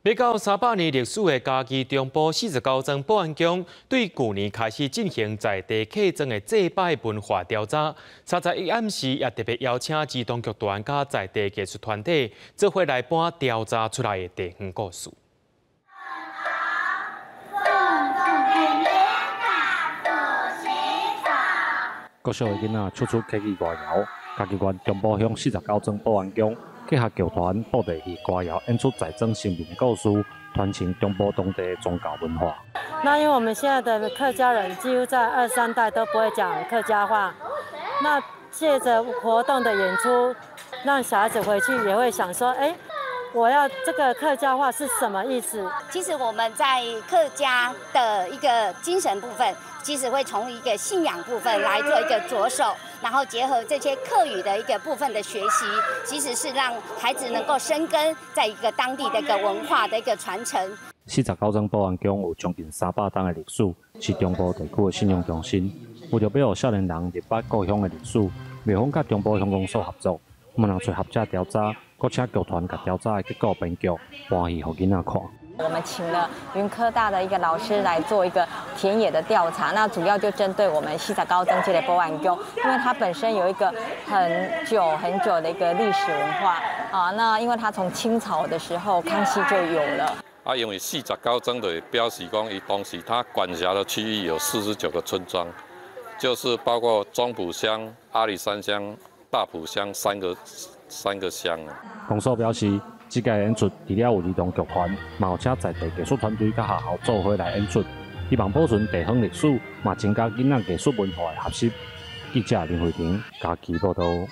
欲到300年歷史的嘉義中埔四十九莊保安宮，對舊年開始進行在地客莊的祭拜文化調查。31暗時也特別邀請兒童劇團佮在地藝術團體，做伙來搬調查出來的地方故事。國小的囡仔唱出客語歌謠，嘉義縣中埔鄉四十九莊保安宮。結合劇團布袋戲歌謠演出在莊先民的故事，傳承中埔當地的宗教文化。那因為我們現在的客家人幾乎在二三代都不會講客家話，那借著活動的演出，讓小孩子回去也會想說，哎，我要這個客家話是什麼意思？其實我們在客家的一個精神部分，其實會從一個信仰部分來做一個着手，然後結合這些客語的一個部分的學習，其實是讓孩子能夠深耕在一個當地的一個文化的一個傳承。四十九莊保安宮有將近300冬的歷史，是中埔地區的信仰中心。為著欲予少年人認捌故鄉的歷史，廟方佮中埔鄉公所合作，毋但揣學者調查，閣請劇團共調查的結果編劇搬戲予囡仔看。我們請了雲科大的一個老師來做一個田野的調查，那主要就針對我們四十九莊這個保安宮，因為它本身有一個很久很久的一個歷史文化啊，那因為它從清朝的時候康熙就有了。啊，因為四十九莊就表示講，伊當時他管轄的區域有49個村莊，就是包括中埔鄉、阿里山鄉、大埔鄉三個鄉。公所表示，這屆演出除了有兒童劇團，嘛有請在地藝術團隊佮學校做伙來演出，希望保存地方歷史，嘛增加囡仔藝術文化的學習。記者林慧婷嘉義報導。